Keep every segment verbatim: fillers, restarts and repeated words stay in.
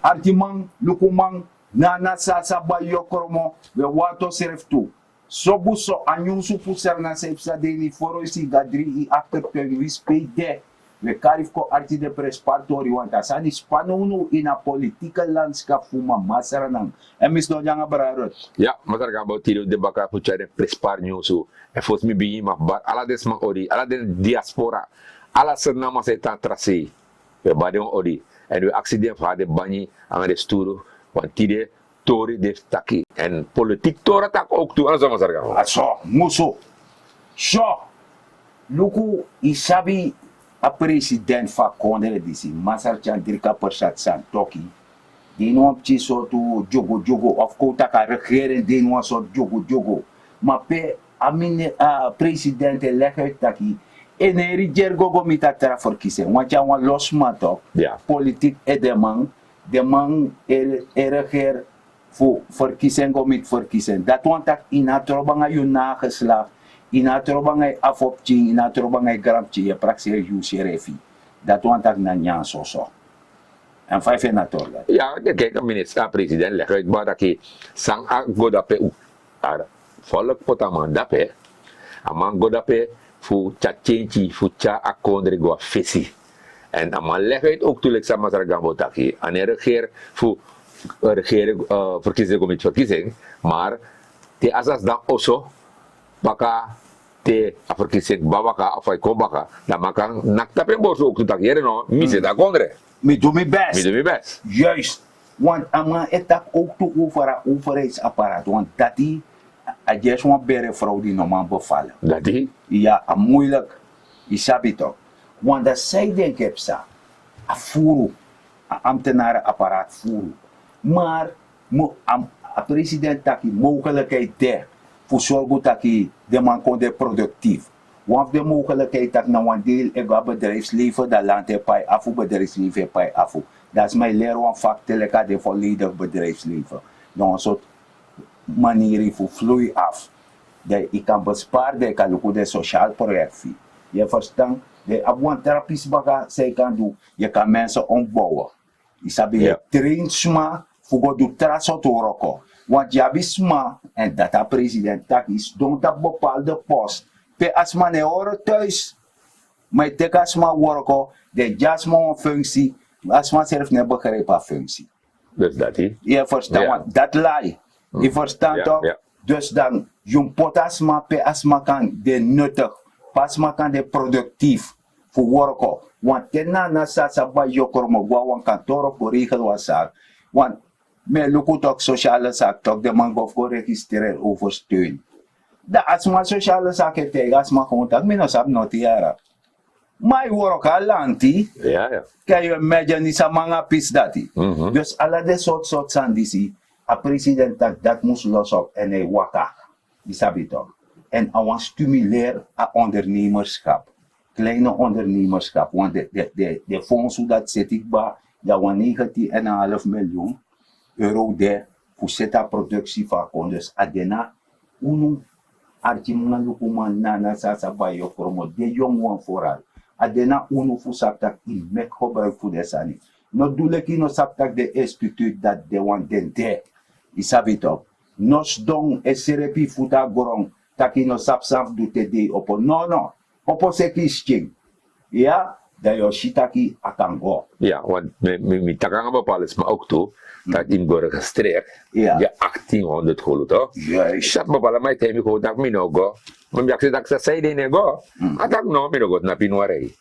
Arkiman, lukuman, nana sasa bai yokromo, we wato sreftu. Sobu so a nyunsu fu serna seipsa deni foroisi gadri i aktertun wi spei de. We kari fu kon arki de prenspari tori wanta sani spani unu ini a politike landskap fu mama sranan. Èn mi sidon nanga brarot. Ya masarkan bo tiri fu de baka fu tyari den prenspari nyunsu. Èn fosi mi bigin ma fu bari ala den sma ori ala den diaspora, ala srana masa e tan tra sei. Wi e bari den wan odi. Èn wi e aksi den fu hari den banyi nanga den sturu. Wan tide tori de fu taki èn politik tori a taki owktu ala so masarkan. A so musu. So, luku, yu sabi a president fu a kondre disi masartyan drika persat santoki. Den ini wan pikin sortu dyugudyugu of kon un taki a regering den ini wan sortu dyugudyugu. Ma pe a mini a president e legi uit taki en no e rigeri go go miti a tra ferkisi en wanti a wan losi man tok. Politik e den man, den man e regeri fu ferkisi en go miti ferkisi en dati wani taki yu no abi trobo nanga yu nageslak, yu no abi trobo nanga yu afo pikin, yu no abi trobo nanga yu granpikin yu e prakseri yu srefi. Dati wani taki na nyan soso. Èn fa yu feni a tori dati? Ya den keki a minister a president legi uit baka taki san a go dape. Folk poti a man dape. A man go dape fu tyari tyentyi fu tyari a kondre go na fesi. Èn a man legi uit owktu leki san masra gambo taki a no e regeri fu regeri ferkisi den go miti ferkisi en. Mar te a sa sidon oso baka te a ferkisi en kba baka of a e kon baka dan a man kan naki tapu en borsu owktu taki yere no mi seti a kondre. Mi du mi best. Juist. Want a man e taki owktu over a overheidsapparaat want dati a gersi wan bere frow di no man befala. Dati ya a muilik. Yu sabi tok. Want dan san yu denki e psa? A furu a ambtenare apparaat furu. Mar a president taki mogelikheid de fu sorgu taki den man kon de produktif. Wan fu den mogelikheid taki na wan deel e go na bedrijfsleven dan lanti e pai afu bedrijfsleven e pai afu. Dan sma e leri wan fakte leki a de volledig bedrijfsleven. Na wan sortu maniri fu flui afu. Dan yu kan bespari dan yu kan luku den sosial proyekti fu yu. Yu e ferstan? Dan yu abi wan tra pisi baka san yu kan du. Yu kan mense ontbowen. Yu sabi yu e train sma fu go du tra sortu wroko. Want yu abi sma èn dati a president taki yu sidon tapu bepalde post pe a sma no e hori tuis. Ma yu teki a sma wroko den e gi a sma wan funksi. A sma srefi no e begripi a funksi. Dus dati yu e ferstan want dati lai. Yu ferstan tok? Dus dan yu mus poti a sma pe a sma kan de nutik, pe a sma kan de produktif fu worko. Wanten na na sasa bai yokromo go na wan kantoro fu go regel wan saki. Want mi e luku tok sosiale saki tok den man go fu go registreri oversteun. Dan a sma sosiale saki e taigi a sma kon taki mi no sabi noti yara. Ma yu worko a lanti. Kan yu e medi en ni sama nanga pisi dati. Dus ala den sortu sortu sani disi a president taki dati mus losi op èn a e waka. Yu sabi tok? Èn a wani stimuleri a ondernemerskap. Kleine ondernemerskap want den fonsu dati seti kba. Yu na wan negentin en en half miliyun euro de fu seti a produksi fu a kondre dus a de na unu. Arkiman lukuman nana sasa bai yokromo den yongu wan foral. A de na unu fu sabi tak' yu meki gebruik fu den sani. No du leki yu no sabi tak' den institut dati de wan den de. Yu sabi tok? No sidon e srepi yu futu na gron tak' yu no sabi san fu du te dei opo nono. Opo seki yu skin. Ya dan yu o si tak' a kan go. Ya want mi taki nanga bepali sma oktu tak' yu mus go registreri. Ya aktin honderd golu to. Sat bepali man e taigi mi kon tak' mi no go. Ma mi aksi tak' san san yu de yu no e go? A tak' no mi no go tnapu yu wari.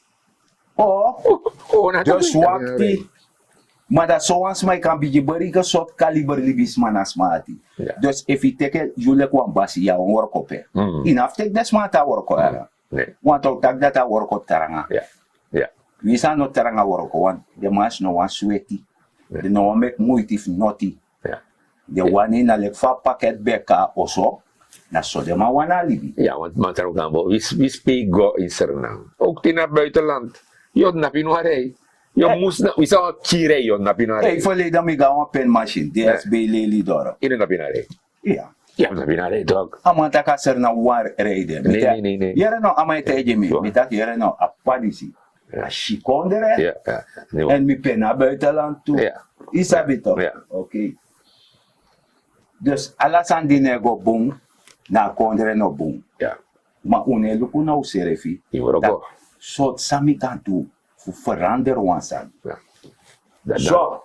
O dus wakti. Ma dan sowan sma yu kan bigin bereken sortu kaliber libisma na sma ati. Dus efu yu teki yu leki wan basi yu na wan worko pe. Yu no abi fu teki den sma ati a worko yara. Want a o taki dati a worko tranga. Winsi a no tranga worko want den man si no wani sweti. Den no wani meki muiti fu noti. Den wani na leki fa a paket ben e kon na oso. Na so den man wani a libi. Ya want man tra un kan bo wi spei go ini sernan. Owktu ini a buitenland. Yu o tnapu ini wan rei. Yu o mus na wi san wan pikin rei yu o tnapu ini wan rei. Ei ferleden mi go na wan pen masin dsb leli doro. Yu no tnapu ini a rei. Ya. Yu abi tnapu ini a rei tok. A man taki a sernan wan rei de. Yere no a man e taigi mi mi taki yere no a p'pa disi a si kondre. Èn mi pen na buitenland tu. Yu sabi tok. Ok. Dus ala sani di no e go bun, na a kondre no bun. Ma un no e luku na unsrefi. Sortu san mi kan du fu ferander wan sani. So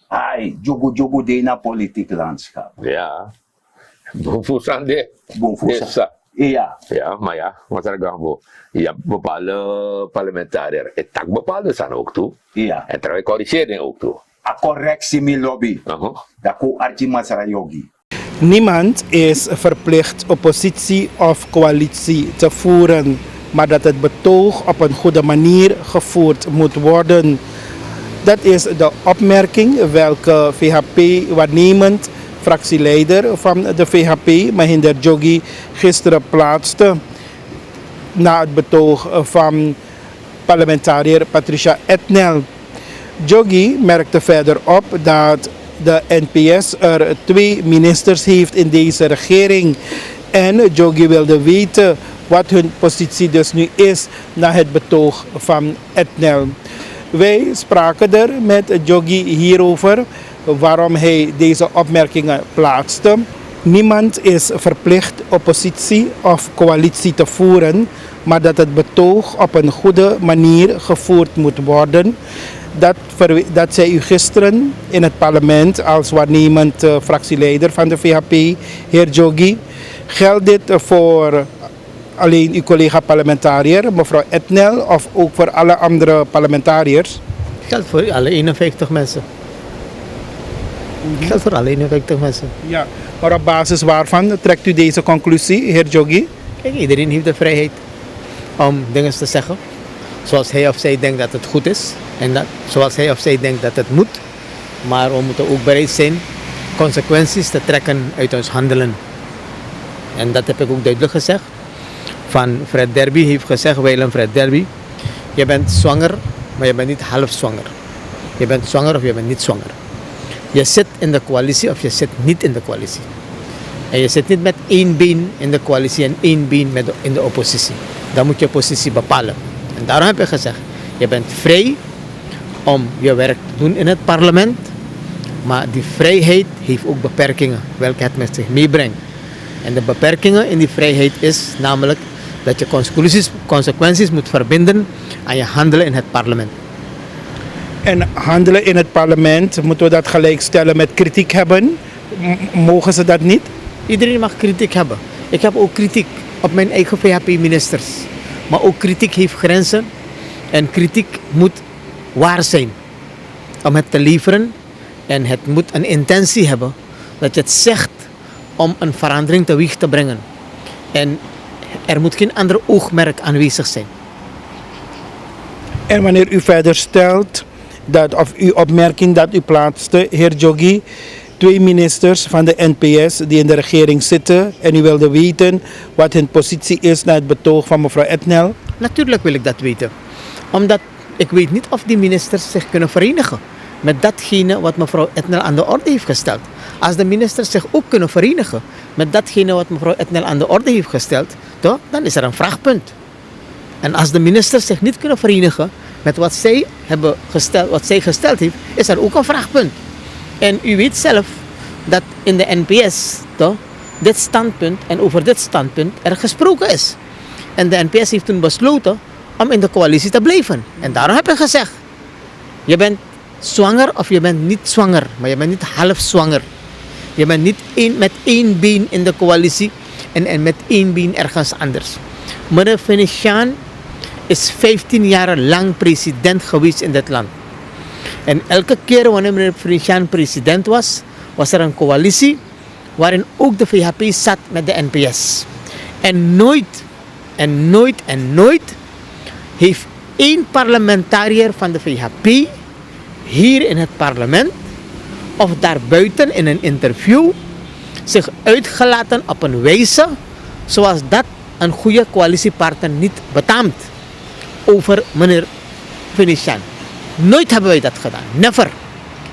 ai dyugu dyugu de ini a politik landskap. Bun fu san de. Bun fu san. Iya. Ma ya masra gambo, ya bepaalde parlementariër e taki bepaalde sani ook tu. Iya. En trawe korrigering ook tu. A correctie mi lobby. Dan kon arki masra yogi. Niemand is verplicht oppositie of coalitie te voeren, maar dat het betoog op een goede manier gevoerd moet worden. Dat is de opmerking welke V H P-waarnemend fractieleider van de V H P, Mahinder Jogi, gisteren plaatste na het betoog van parlementariër Patricia Etnel. Jogi merkte verder op dat de N P S er twee ministers heeft in deze regering. En Jogi wilde weten wat hun positie dus nu is na het betoog van Etnel. Wij spraken er met Jogi hierover, waarom hij deze opmerkingen plaatste. Niemand is verplicht oppositie of coalitie te voeren, maar dat het betoog op een goede manier gevoerd moet worden. Dat, dat zei u gisteren in het parlement als waarnemend uh, fractieleider van de V H P, heer Jogi. Geldt dit voor alleen uw collega-parlementariër, mevrouw Etnel, of ook voor alle andere parlementariërs? Geldt voor alle eenenvijftig mensen. Geldt voor alle eenenvijftig mensen. Ja, maar op basis waarvan trekt u deze conclusie, heer Jogi? Kijk, iedereen heeft de vrijheid om dingen te zeggen zoals hij of zij denkt dat het goed is en dat, zoals hij of zij denkt dat het moet. Maar we moeten ook bereid zijn consequenties te trekken uit ons handelen. En dat heb ik ook duidelijk gezegd. Van Fred Derby heeft gezegd, wijlen Fred Derby, je bent zwanger, maar je bent niet half zwanger. Je bent zwanger of je bent niet zwanger. Je zit in de coalitie of je zit niet in de coalitie. En je zit niet met één been in de coalitie en één been met de, in de oppositie. Dan moet je positie bepalen. En daarom heb ik gezegd, je bent vrij om je werk te doen in het parlement. Maar die vrijheid heeft ook beperkingen, welke het met zich meebrengt. En de beperkingen in die vrijheid is namelijk dat je consequenties, consequenties moet verbinden aan je handelen in het parlement. En handelen in het parlement, moeten we dat gelijk stellen met kritiek hebben? Mogen ze dat niet? Iedereen mag kritiek hebben. Ik heb ook kritiek op mijn eigen V H P-ministers. Maar ook kritiek heeft grenzen. En kritiek moet waar zijn om het te leveren. En het moet een intentie hebben dat je het zegt om een verandering teweeg te brengen. En er moet geen ander oogmerk aanwezig zijn. En wanneer u verder stelt dat, of uw opmerking dat u plaatste, heer Jogi, twee ministers van de N P S die in de regering zitten en u wilde weten wat hun positie is na het betoog van mevrouw Etnel? Natuurlijk wil ik dat weten. Omdat ik weet niet of die ministers zich kunnen verenigen met datgene wat mevrouw Etnel aan de orde heeft gesteld. Als de ministers zich ook kunnen verenigen met datgene wat mevrouw Etnel aan de orde heeft gesteld, toch, dan is er een vraagpunt. En als de ministers zich niet kunnen verenigen met wat zij hebben gesteld, wat zij gesteld heeft, is er ook een vraagpunt. En u weet zelf dat in de N P S, toch, dit standpunt en over dit standpunt er gesproken is. En de N P S heeft toen besloten om in de coalitie te blijven. En daarom heb ik gezegd, je bent zwanger of je bent niet zwanger, maar je bent niet half zwanger. Je bent niet een, met één been in de coalitie en, en met één been ergens anders. Meneer Venetiaan is vijftien jaar lang president geweest in dit land. En elke keer wanneer meneer Venetiaan president was, was er een coalitie waarin ook de V H P zat met de N P S. En nooit, en nooit, en nooit heeft één parlementariër van de V H P hier in het parlement of daarbuiten in een interview zich uitgelaten op een wijze zoals dat een goede coalitiepartner niet betaamt over meneer Venetiaan. Nooit hebben wij dat gedaan. Never.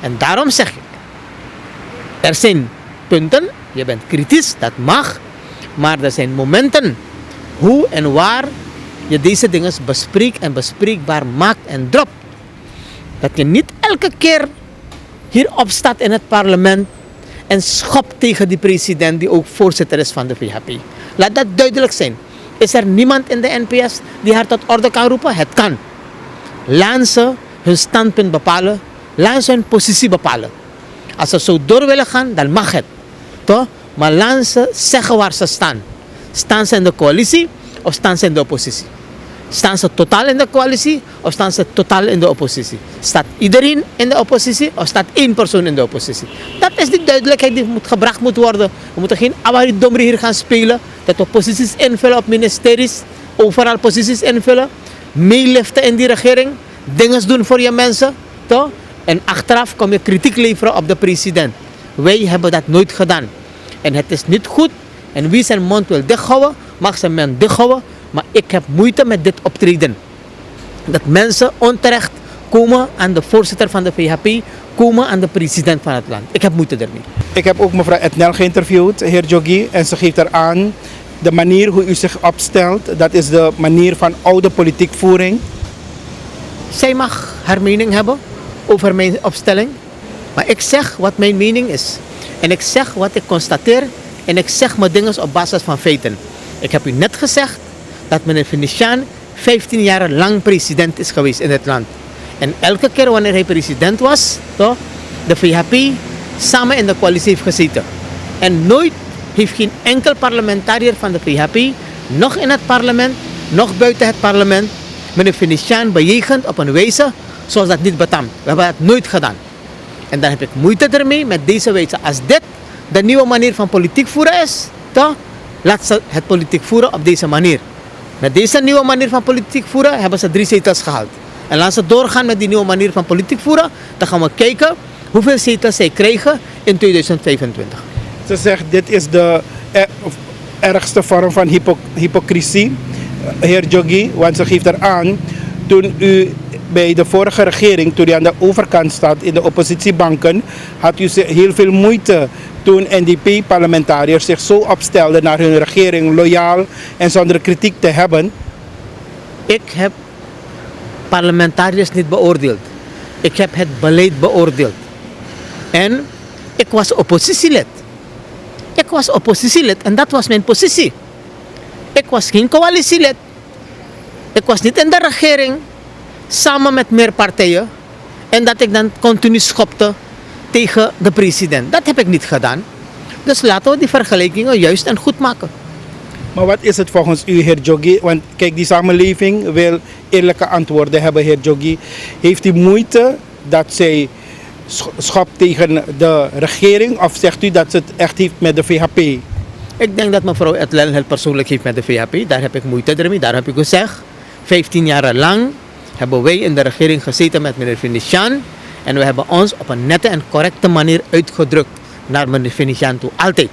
En daarom zeg ik, er zijn punten, je bent kritisch, dat mag. Maar er zijn momenten hoe en waar je deze dingen bespreekt en bespreekbaar maakt en dropt. Dat je niet elke keer hier opstaat in het parlement en schopt tegen die president die ook voorzitter is van de V H P. Laat dat duidelijk zijn. Is er niemand in de N P S die haar tot orde kan roepen? Het kan. Laat ze hun standpunt bepalen. Laat ze hun positie bepalen. Als ze zo door willen gaan, dan mag het. Toch? Maar laat ze zeggen waar ze staan. Staan ze in de coalitie of staan ze in de oppositie? Staan ze totaal in de coalitie of staan ze totaal in de oppositie? Staat iedereen in de oppositie of staat één persoon in de oppositie? Dat is die duidelijkheid die moet gebracht moet worden. We moeten geen awari domri hier gaan spelen. Dat we posities invullen op ministeries, overal posities invullen, meeliften in die regering, dingen doen voor je mensen, toch? En achteraf kom je kritiek leveren op de president. Wij hebben dat nooit gedaan. En het is niet goed. En wie zijn mond wil dichthouden, mag zijn mond dichthouden. Maar ik heb moeite met dit optreden. Dat mensen onterecht komen aan de voorzitter van de V H P, komen aan de president van het land. Ik heb moeite ermee. Ik heb ook mevrouw Etnel geïnterviewd, heer Jogi, en ze geeft eraan de manier hoe u zich opstelt, dat is de manier van oude politiekvoering. Zij mag haar mening hebben over mijn opstelling, maar ik zeg wat mijn mening is. En ik zeg wat ik constateer en ik zeg mijn dingen op basis van feiten. Ik heb u net gezegd dat meneer Venetiaan vijftien jaar lang president is geweest in het land. En elke keer wanneer hij president was, toch, de V H P samen in de coalitie heeft gezeten. En nooit heeft geen enkel parlementariër van de V H P, nog in het parlement, nog buiten het parlement, meneer Venetiaan bejegend op een wijze zoals dat niet betaamt. We hebben dat nooit gedaan. En dan heb ik moeite ermee met deze wijze. Als dit de nieuwe manier van politiek voeren is, toch, laat ze het politiek voeren op deze manier. Met deze nieuwe manier van politiek voeren hebben ze drie zetels gehaald. En laat ze doorgaan met die nieuwe manier van politiek voeren. Dan gaan we kijken hoeveel zetels zij krijgen in tweeduizend vijfentwintig. Ze zegt, dit is de eh, ergste vorm van hypo- hypocrisie, heer Jogi, want ze geeft eraan, toen u bij de vorige regering, toen u aan de overkant zat in de oppositiebanken, had u ze- heel veel moeite toen N D P-parlementariërs zich zo opstelden naar hun regering, loyaal en zonder kritiek te hebben. Ik heb parlementariërs niet beoordeeld. Ik heb het beleid beoordeeld. En ik was oppositielid. Ik was oppositielid en dat was mijn positie. Ik was geen coalitielid. Ik was niet in de regering samen met meer partijen. En dat ik dan continu schopte tegen de president. Dat heb ik niet gedaan. Dus laten we die vergelijkingen juist en goed maken. Maar wat is het volgens u, heer Jogi? Want kijk, die samenleving wil eerlijke antwoorden hebben, heer Jogi. Heeft u moeite dat zij sch- schopt tegen de regering of zegt u dat ze het echt heeft met de V H P? Ik denk dat mevrouw Etlen het persoonlijk heeft met de V H P. Daar heb ik moeite mee. Daar heb ik gezegd, vijftien jaar lang hebben wij in de regering gezeten met meneer Venetiaan. En we hebben ons op een nette en correcte manier uitgedrukt naar meneer Venetiaan toe. Altijd.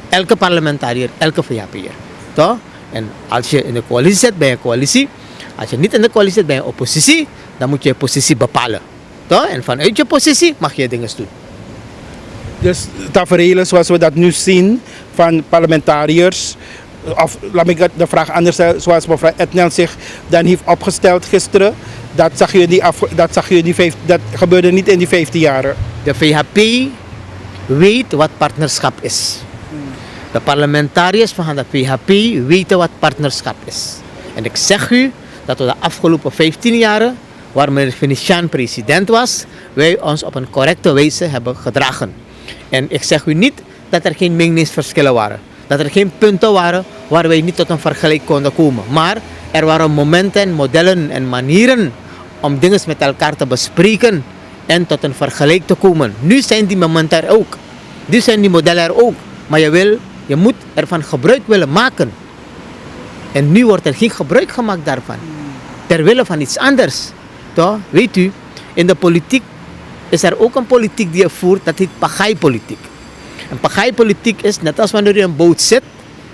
Elke parlementariër, elke V H P'er. Toch? En als je in de coalitie zit, ben je coalitie. Als je niet in de coalitie zit, ben je oppositie. Dan moet je je positie bepalen. Toch? En vanuit je positie mag je dingen doen. Dus tafereelen zoals we dat nu zien van parlementariërs, of laat ik de vraag anders stellen, zoals mevrouw Etnel zich dan heeft opgesteld gisteren, dat zag u in die, af, dat zag u in die vijf, dat gebeurde niet in die vijftien jaren. De V H P weet wat partnerschap is. De parlementariërs van de V H P weten wat partnerschap is. En ik zeg u dat we de afgelopen vijftien jaren waar meneer Venetiaan president was, wij ons op een correcte wijze hebben gedragen. En ik zeg u niet dat er geen meningsverschillen waren, dat er geen punten waren waar wij niet tot een vergelijk konden komen. Maar er waren momenten, modellen en manieren om dingen met elkaar te bespreken en tot een vergelijk te komen. Nu zijn die momenten er ook. Nu zijn die modellen er ook. Maar je wil, je moet ervan gebruik willen maken. En nu wordt er geen gebruik gemaakt daarvan. Ter wille van iets anders. Toch? Weet u, in de politiek is er ook een politiek die je voert, dat heet pagaipolitiek. En pagaipolitiek is net als wanneer u in een boot zit,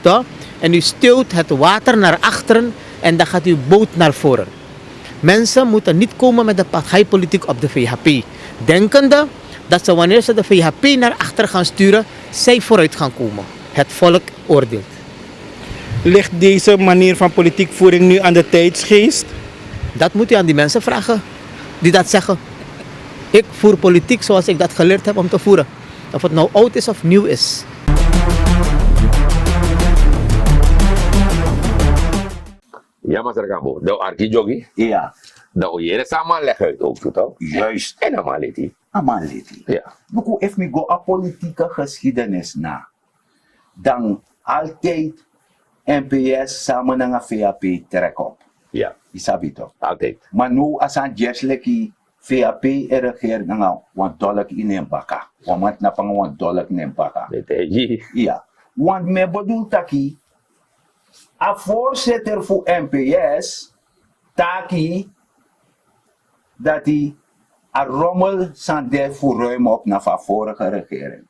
toch? En u stuwt het water naar achteren en dan gaat uw boot naar voren. Mensen moeten niet komen met de pagaipolitiek op de V H P, denkende dat ze, wanneer ze de V H P naar achter gaan sturen, zij vooruit gaan komen. Het volk oordeelt. Ligt deze manier van politiekvoering nu aan de tijdsgeest? Dat moet u aan die mensen vragen die dat zeggen. Ik voer politiek zoals ik dat geleerd heb om te voeren. Of het nou oud is of nieuw is. Ya, masra Gambo, dan o arki jogi. Ya. Dan o yere san a man leg uit ook, toch? Juist. En a man leti. A man leti. Ya. Luku, efu mi go a politieke geschiedenis na, dan altijd N P S samen nanga V H P trek op. Ya. Yu sabi toch? Altijd. Maar nu, als aan Jersey leki, V H P e regeri nanga wan dolk ini en baka. Wan man tnapu nanga wan dolk na en baka. Iya. Want mi e bedoel taki a voorzitter fu N P S taki dati a rommel san de fu ruim op na fu a vorige regering.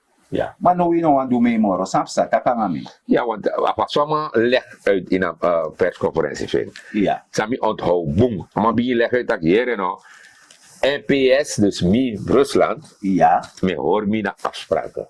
Ma now yu no wani du mi moro, san psa, taki nanga mi. Ya, want a fasi fa a man leg uit ini a persconferentie fu en, san mi onthow bun, a man bigin leg uit taki, here no, N P S, dus mi, Rusland, mi e hori mi na afspraken.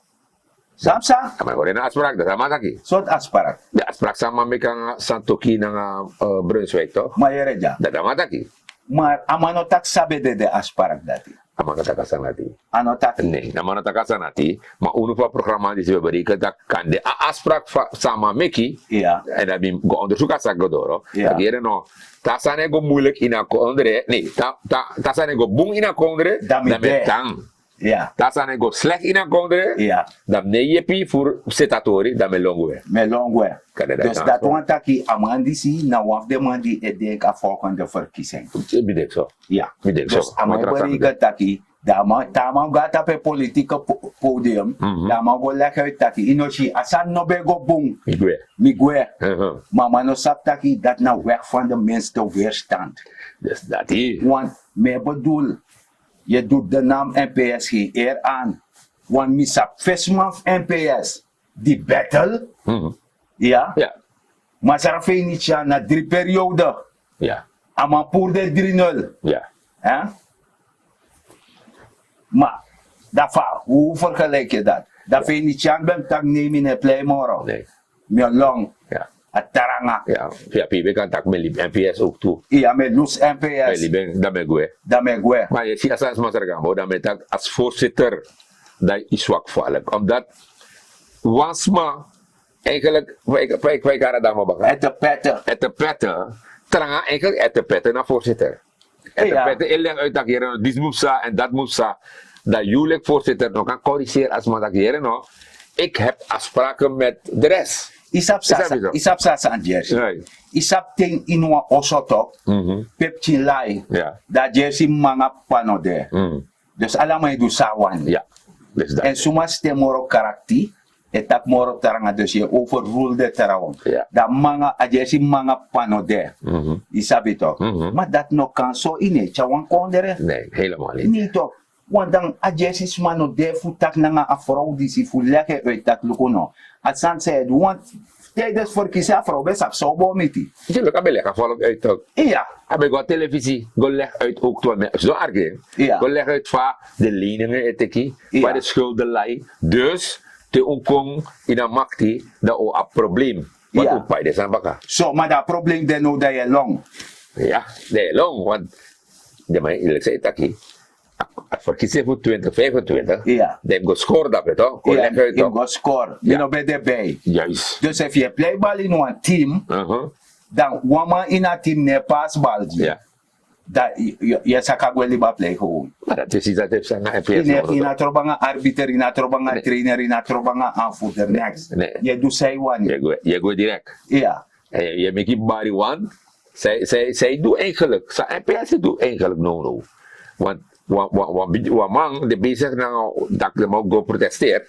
San psa? A man e hori en na afspraken, dati a man taki. Sortu afspraken? De afspraken san a man meki nanga Santokhi nanga Brunswijk, toch? Ma here dya. Dati a man taki. Ma a man no taki san ben de den afspraken dati. A man no taki a sani dati. A no taki. Ne, a man no taki a sani dati. Ma unu fu a programma disi ben bereken taki kande a afspraak san a man meki, èn dan mi go ondersuku a saki go doro, taki here no, te a sani e go muiliki ini a kondre, ne, te a sani e go bun ini a kondre, dan mi e tan. Te a sani e go sleki ini a kondre, dan mi no e yepi fu seti a tori, dan mi e lon gwe. Mi e lon gwe. Dus dati wani taki a man disi na wan fu den man di e denki a volgende verkiezing. Mi denki so. Ya. Mi denki so. Dus a man e bereken taki, dan a man, te a man go na tapu en politieke podium, dan a man go leg uit taki, yu no si, a sani no ben go bun. Mi gwe. Mi gwe. Ma a man no sabi taki dati na weg van de minste weerstand. Dus dati. Want mi e bedoel, yu e du de naam N P S geen eer aan. Want mi sabi fesi man fu N P S di battle. Ya. Masra Venetiaan na dri periode. A man puru den dri nul. Ma dan fa, hoe vergelijk je dat? Dan Venetiaan ben taki nee, mi no e plei moro. Mi o lon. A tranga. Ya, fi a pibe kan taki mi e libi N P S ook tu. Ya, mi e lusu N P S. Mi e libi en, dan mi e gwe. Dan mi e gwe. Ma yu e si a sani, Masra Gambo, dan mi e taki als voorzitter, dan yu swak falik. Omdat wan sma, eigenlijk, fa yu kari a dama baka? Etepete. Etepete. Tranga, eigenlijk etepete na voorzitter. Etepete e leg uit taki here no, disi mu psa en dati mu psa. Dan yu leki voorzitter no kan corrigeren a sma taki here no, ik heb afspraken met de rest. Yu sabi san, yu sabi san, Jersey. Yu sabi ten ini wan oso tok, pe pikin lai, dan Jersey mama nanga p'pa no de. Dus ala man e du san a wani. Èn suma sten moro karakti, e taki moro tranga, dus yu e overrule den trawan. Dan mama nanga, a Jersey mama nanga p'pa no de. Yu sabi tok. Ma dati no kan so, yu no e tyari wan kondre. Nee, helemaal niet. Nee tok. Want dan a Jersey sma no de fu taki nanga a frow disi fu leg en uit taki luku no, a sani san yu e du, want tijdens verkiezing a frow ben sabi san o bo miti. Yu luku a ben leg a volk uit tok. Iya. A ben go na televisie go leg uit ook tu, so arki en. Go leg uit fa den leningen e teki, fa den schulden lai. Dus te un kon ini a makti, dan un abi probleem. Want un pai den sani baka. So, ma dan a probleem de now, dan yu e lon. Ya, dan yu e lon, want den man, leki san yu taki, a verkiezing fu twintig vijfentwintig, dan yu mus go score dape tok. Kon leg uit tok. Yu mus go score. Yu no ben de bij. Juist. Dus efu yu e plei bal ini wan team, dan wan man ini a team no e pass bal gi yu. Dan yu e saka gwe libi a plei gewoon. Ma dati precies dati e psa nanga N P S. Yu no abi trobi nanga arbiter, yu no abi trobi nanga trainer, yu no abi trobi nanga aanvoerder, niks. Yu e du san yu wani. Yu e gwe direct. Iya. Yu e meki bari wan. San yu du eigenlijk, san N P S e du eigenlijk now now? Want wan man de bezig nanga taki den man go protesteer.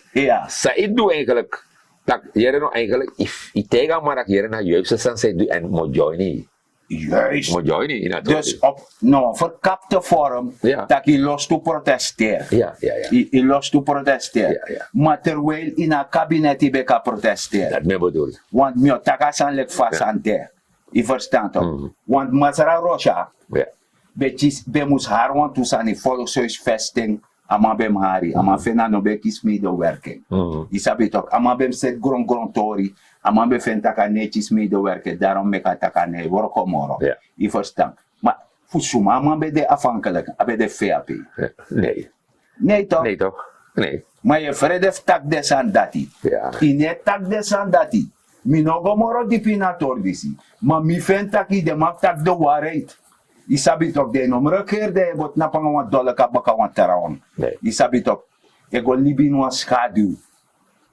San yu du eigenlijk? Taki here no, eigenlijk yu taigi a man taki here na a juiste sani san yu du, èn mi o join yu. Juist. Mi o join yu. Dus op no verkapte vorm, taki yu lostu protesteer. Yu lostu protesteer. Ma terwijl ini a kabinet yu ben kan protesteer. Dati mi e bedoel. Want mi o taki a sani leki fa a sani de. Yu ferstan tok? Want Masra Russia ben mus hari wantu sani, volkshuisvesting. A man ben mus hari, a man feni a no ben kisi medewerking. Yu sabi tok, a man ben mus seti grongrontori, a man ben feni tak' a no e kisi medewerking, darom meki a tak' a no e wroko moro. Yu ferstan? Ma Fu suma a man ben de afhankelijk, a ben de vap? Nei. Nei tok'? Nei tok'. Nei. Ma yu e frede fu taki den sani dati. Yu no e taki den sani dati. Mi no go moro dipi ini a tori disi. Ma mi feni tak' yu de man fu taki de wari. Yu sabi tok', den no mus regeri den e bo tnapu nanga wan dolo kaba kon na wan trawan. Yu sabi tok', e go libi ini wan skadu.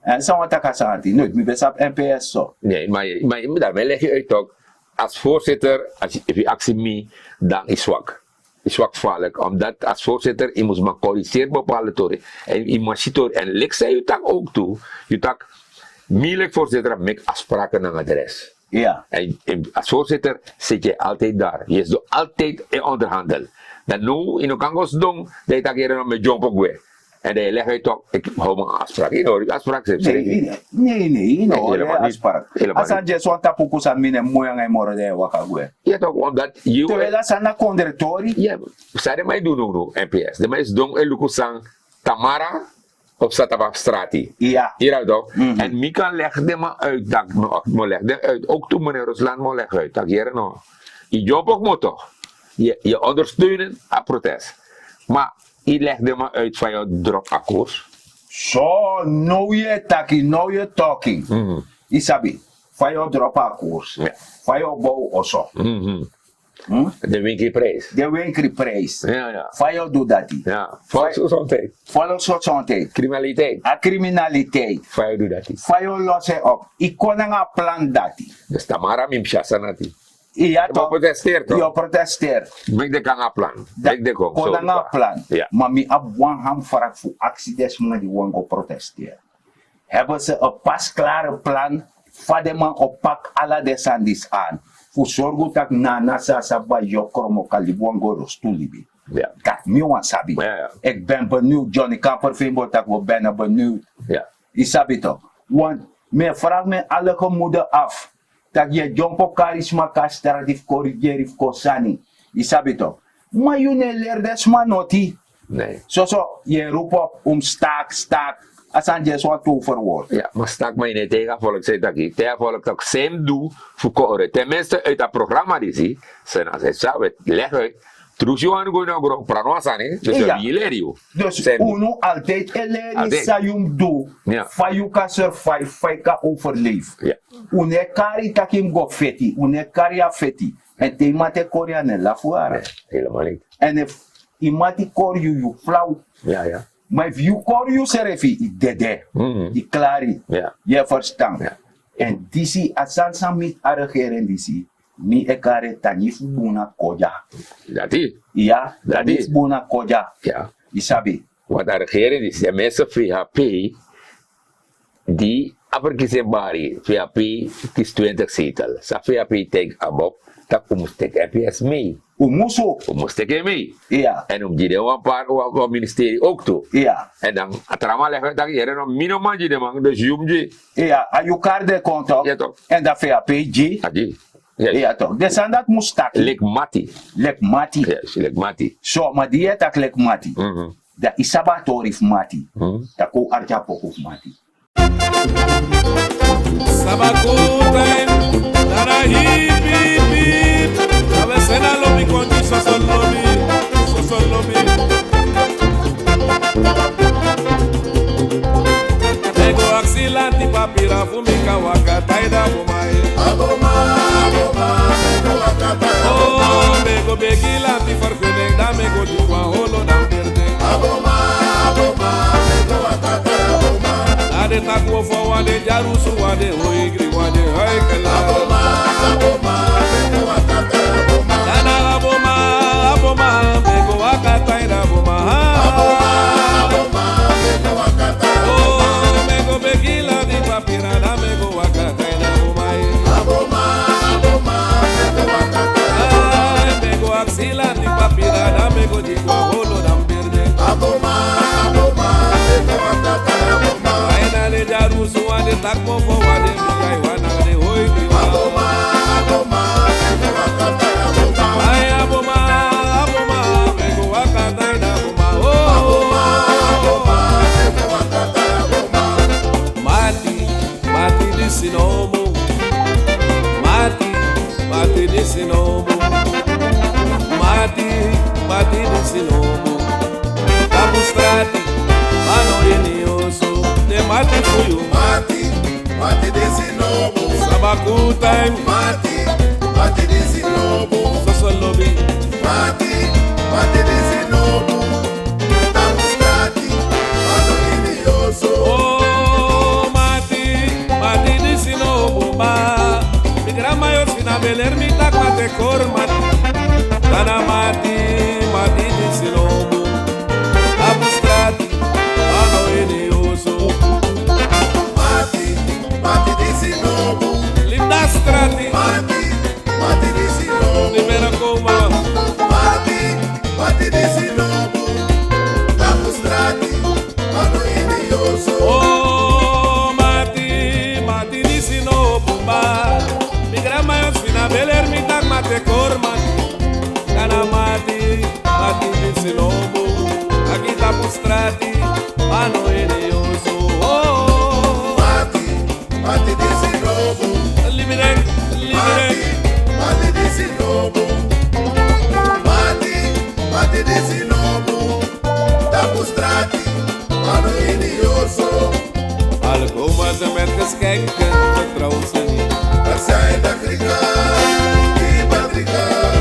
Èn san wan taki a sani ati noiti mi ben sabi mps so. Nei, ma yu dan mi e legi yu uit tok'. As voorzitter, efu yu aksi mi, dan yu swak. Yu swak falik omdat as voorzitter yu mus man koriseri bepaalde tori. Èn yu man si tori èn leki san yu taki ouk tu, yu taki, mi leki voorzitter a meki afsprake nanga de res. Èn as voorzitter seti yu altijd dari yu esi du altijd en onderhandel. Dan no yu no kan go sidon, dan yu taki yere no mi e dyompo gwe. Èn dan yu legi uit tok' eki hou man afsprake yu no hori afsprake seri seri. Nei nei yu no hori afsprake. A sani dyesi wan tapu kusan mi no e moi nanga yu moro dan yu e waka gwe. Yu e tok' omdat yu te wela sani na kondre tori. San den man e du now now mps den man e sidon e luku san tamara, of san tapu a strati. Yu e rabi tok'. Èn mi kan legi den man uit tak' mi o legi den uit ouk tu mene rusland mi o legi uit tak' yere no. Yu dyompo kmoto. Yu ondersteunen a protest. Ma yu legi den man uit fa yu o drop a koers. So now yu e taki now yu e talking. Yu sabi fa yu o drop a koers, fa yu o bow oso. Den winkri prijs. Den winkri prijs. Fa yu o du dati? Folo so sonten. Kriminaliteit. A kriminaliteit. Fa yu o du dati? Fa yu o losi en op? Yu kon nanga a plan dati. Dus tamara mi mus si a sani ati. Yu o protesteri tok'. Yu o protesteri. Meki den kon nanga a plan. Meki den kon nanga a plan. Ma mi abi wan hamfrak fu aksi den sma di wani go protesteri. Heben se en pasklare plan fa den man o paki ala den sani disi an fu sorgu tak' nana san a sabi bai yu o kromo kan libi wan gorostu libi. Dati mi wani sabi. Eki ben beniwd johnny kamper fimbo tak' wi ben beniwd. Yu sabi tok'? Want mi e fragi mi en alege mude afu tak' yu e dyompo kari sma kon na strati fu korigeri fu kon sani. Yu sabi tok'? Ma yu no e leri den sma noti. Soso yu e rupu op un mus taki staki. A sani dyesi wan tu ferword. Ma staki ma yu no e taigi a folk san yu taki taigi a folk tak' san yu mus du fu kore ten minste uiti a programa disi. San na san yu sabi legi uit. Trusi yu wani go ini a gron prani wan sani dus yu abi yu leri yu. Dus unu altijdi e leri san yu mus du fa yu kan survive fa yu kan overleif. Unu e kari yu tak' yu mus go feti unu e kari yu a feti. Èn te yu mati e kori yu a no e lafu wara. Èn efu yu mati kori yu yu flaw. Ma efu yu kori yusrefi yu dede, yu klari. Yu e ferstan? Èn disi a sani san miti a regering disi, mi e kari en tangi fu bun na kodya. Dati. Iya, tangi fu bun na kodya. Yu sabi? Want a regering disi den meste free ha pei di a ferkisi en bari fei a pei kisi twintig setel san fei a pei taigi abok, tak' un mus teki mps mei. Un mus teki en mei. Èn un mus gi den wan par wan ministeri ouk tu. Èn dan a tra man legi en tak' yere no mi no man gi den man dus yu mus gi. A yu kari den kon tok'. Èn dan fei a pei gi. Den sani dati mus taki leki mati. Leki mati. So ma di yu e taki leki mati, dan yu sabi a tori fu mati. Dan kon un arki a poku fu mati. Sabaku taim, nana hip hip hip. Awe sena lobi konti soso lobi, soso lobi. Nego aksi lanti papira fu mi kan waka tai da buma e. Aboma, aboma, nego waka tai da buma. Oh, nego begi lanti ferfenek da nego di wan holo dan berde. Aboma, aboma, nego waka tai da buma. A de takwo fo wan de dyarusu wan de hoigri wan de hoikela. Aboma, aboma, nego waka tai da buma. Nana aboma, aboma, nego waka tai da buma. Aboma, aboma, nego waka tai da buma. Oh, nego begi lanti papira da nego waka tai da buma e. Aboma, aboma, nego waka tai da buma. Ai, nego aksi lanti papira da nego di wan holo dan berde. Aboma, aboma, nego waka tai da buma. Ai, na de dyarusu wan de takmo fo wan de mi ai wan na de hoigri wan. Aboma, aboma, nego waka tai da buma. Ai, aboma, aboma, nego waka tai da buma. Oh, aboma, aboma, nego waka tai da buma. Mati, mati disi no mu. Mati, mati disi no mu. Mati. Sabaku time. Mati, mati disi nobu. Soso lobi. Mati, mati disi nobu. Tapu strati, a no ini oso. Oh, mati, mati disi nobu ba. Mi granma yu o si na beler mi taki mati e kori mati. Nana mati, mati disi nobu. Tapu strati, a no ini oso. Mati, mati disi nobu. Libra strati. Mati, mati disi nobu. Libera koma. Mati, mati disi nobu. Tapu strati, a no ini oso. Oh, mati, mati disi nobu ba. Mi granma yu o si na beler mi taki mati e kori mati. Nana mati, mati disi nobu. Aki tapu strati, a no ini oso. Oh. Mati, mati disi nobu. Libere, libere. Mati, mati disi nobu. Mati, mati disi nobu. Tapu strati, a no ini oso. Algo mas met geschenken, vertrouw ze niet. Er zijn de Grieken, die bedriegen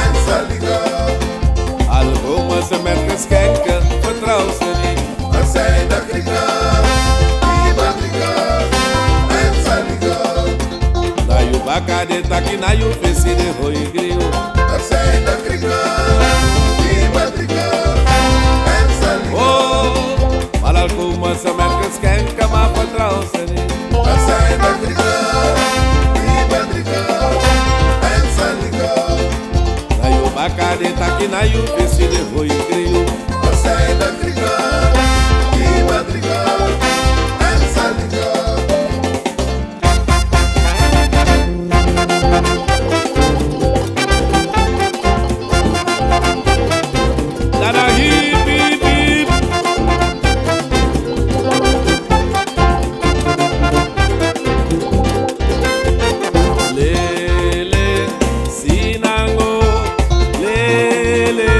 en ze liegen. Algo mas met geschenken, vertrouw ze niet. Er zijn de Grieken, die bedriegen en ze liegen. Na yu baka den taki, na yu fesi den hoi gri yu. Er zijn de Grieken, die bedriegen en ze liegen. Oh, maar al komen ze met geschenken, maar vertrouw ze niet. Er zijn de Grieken, die bedriegen en ze liegen. Na yu baka den taki, na yu fesi den hoi gri yu. Er zijn de Grieken, die bedriegen en ze liegen. Dada hip, hip, hip. Lele, sinango, lele.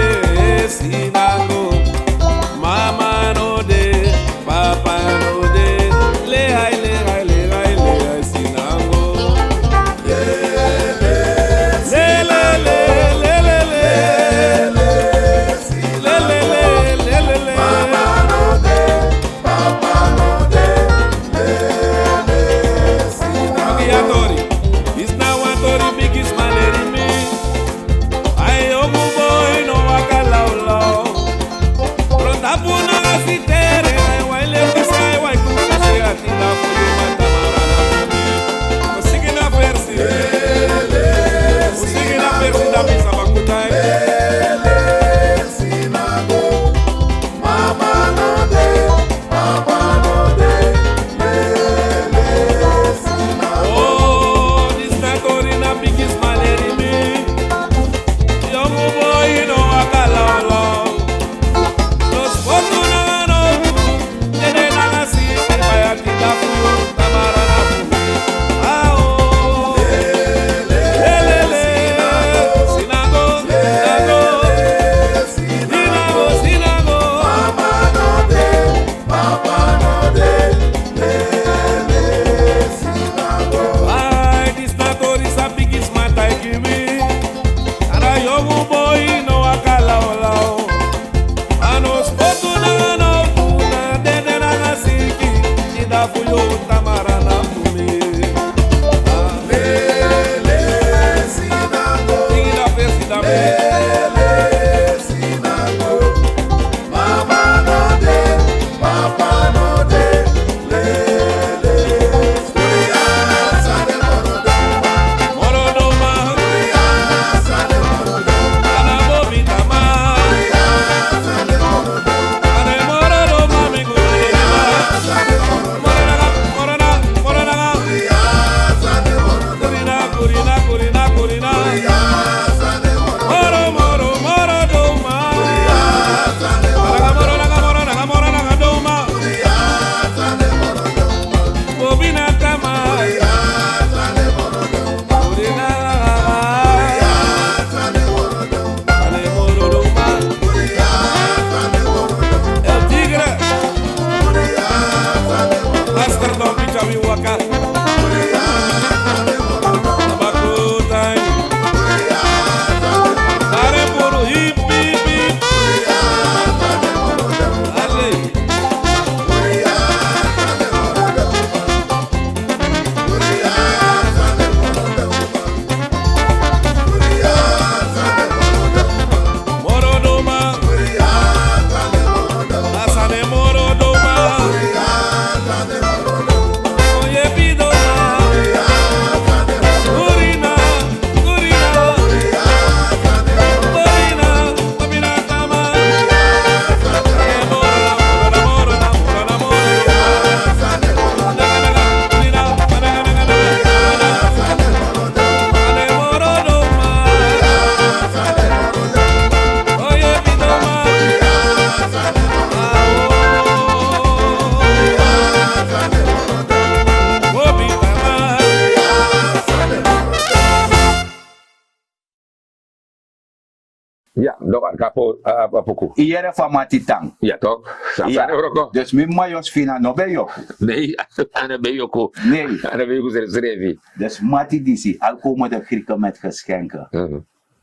Ya, dok arka po a puku. Iyere fa mati tan. Ya tok. Sasa ne roko. Dus mi mayo sfina no ben yoku. Nei, ana ben yoku. Nei. Ana ben yoku srefi. Dus mati disi alkomo de kriken met geschenken.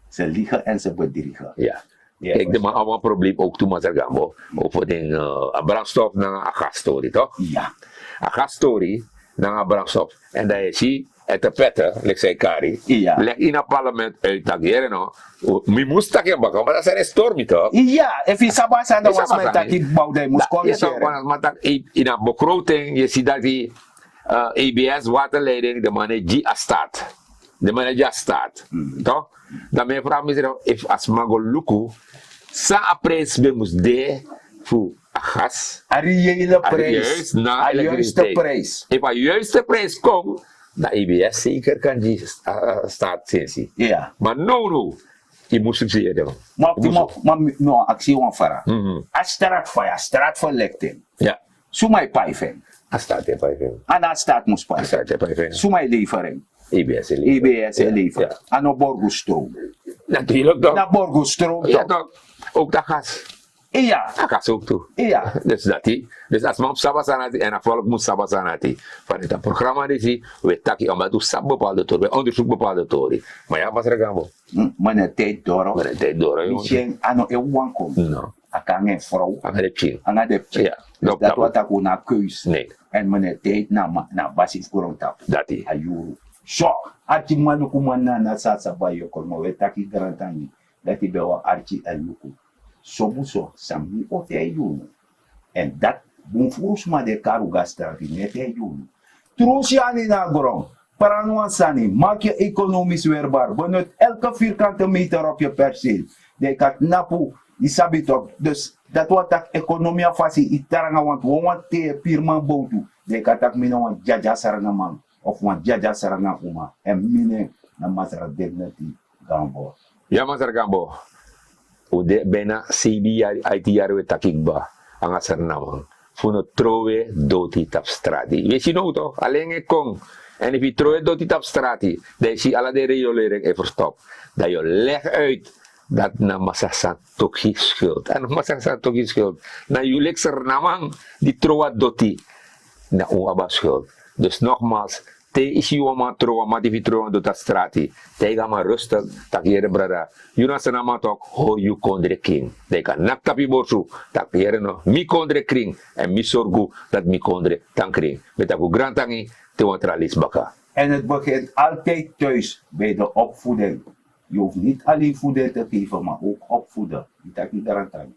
Ze liegen en ze bedriegen. Ya. Kijk, de man a wan probleem ook tu masargambo. Over den a brandstof na a gastori toch? Ya. A gastori na a brandstof. En dan je si ete pete leki san yu kari. Leg ini a parlement uit taki here no. Mi mus taki en baka ma dan sani e stori mi toch? Ya, efu yu sabi a sani dan wan sma e taki bau dan yu mus korigeri. Ma taki ini a begroting yu si dati, abs waterleiding de man e gi a staat. De man e gi a staat. Toch? Dan mi e vraag misrefi efu a sma go luku san a prijs ben mus de fu a gas. A reële prijs. Na a juiste prijs. Efu a juiste prijs kon dan abs zeker kan gi staat sensi. Ma nownow yu mus subsidieri. Ma no, aksi wan fara. A straat faya straat verlichting. Suma e pai fu en? A staat e pai fu en. A na a staat mus pai fu en. Suma e lever en? Abs e lever. A no borgu stroom. Natuurlijk toch. Na borgu stroom toch. Ook dat gas. Iya. A gas ook tu. Iya. Dus dati. Dus a sma mus sabi a sani dati en a volk mus sabi a sani dati. Van dit a programma disi we taki omdat un sabi bepaalde tori we onderzoek bepaalde tori. Maar ya masra gambo. Mene tijd doro. Mene tijd doro. Misyen a no e wan kon. A kan en vrouw anga de pikin. Anga de pikin. Dus dati wan taki un na keus. En mene tijd na basi fu grondtapu. Dati a yuru. So, arki man luku man na na sasa bai yokol ma we taki grantangi. Dati ben wan arki a yuku. Sobu so san mi o tei unu. En dati bun furu sma di e kari un go na strafi no e tei unu. Tru un syani na gron. Pran wan sani, maki yu ekonomis werbar benut elke virkante meter op yu perseel. Dan yu kan tnapu. Yu sabi tok dus dati wan taki ekonomi a fasi yu tranga wantu wan wan te yu pirman bowtu. Dan yu kan taki mi na wan dyadya sranga man of wan dyadya sranga uma èn mi nen na masra dignity. Gambo. Ya masra gambo. Un de bina seibi yari aiti yari un e taki kba nanga srnaman fu no trowe doti tapu strati un e si now to alen e kon. Èn efu yu trowe doti tapu strati dan yu si ala den reyoleri en e ferstop. Dan yu o legi uit dati na masra santoki skuld èn na masra santoki skuld. Na yu leki srnaman di trowe a doti na un abi a skuld. Dus nogmals, te yu si wan man tron wan mati fu yu tron wan doti na strati, taigi a man rustik tak' yere brada, yu na sani a man tok hori yu kondre krin. Dan yu kan naki tapu yu borsu tak' yere no, mi kondre krin èn mi sorgu tak' mi kondre tan krin. Mi e taki un grantangi. Te wan tra lesi baka. En het begint altijd thuis bij de opvoeding. Je hoeft niet alleen voeding te geven maar ook opvoeden. Mi taki un grantangi.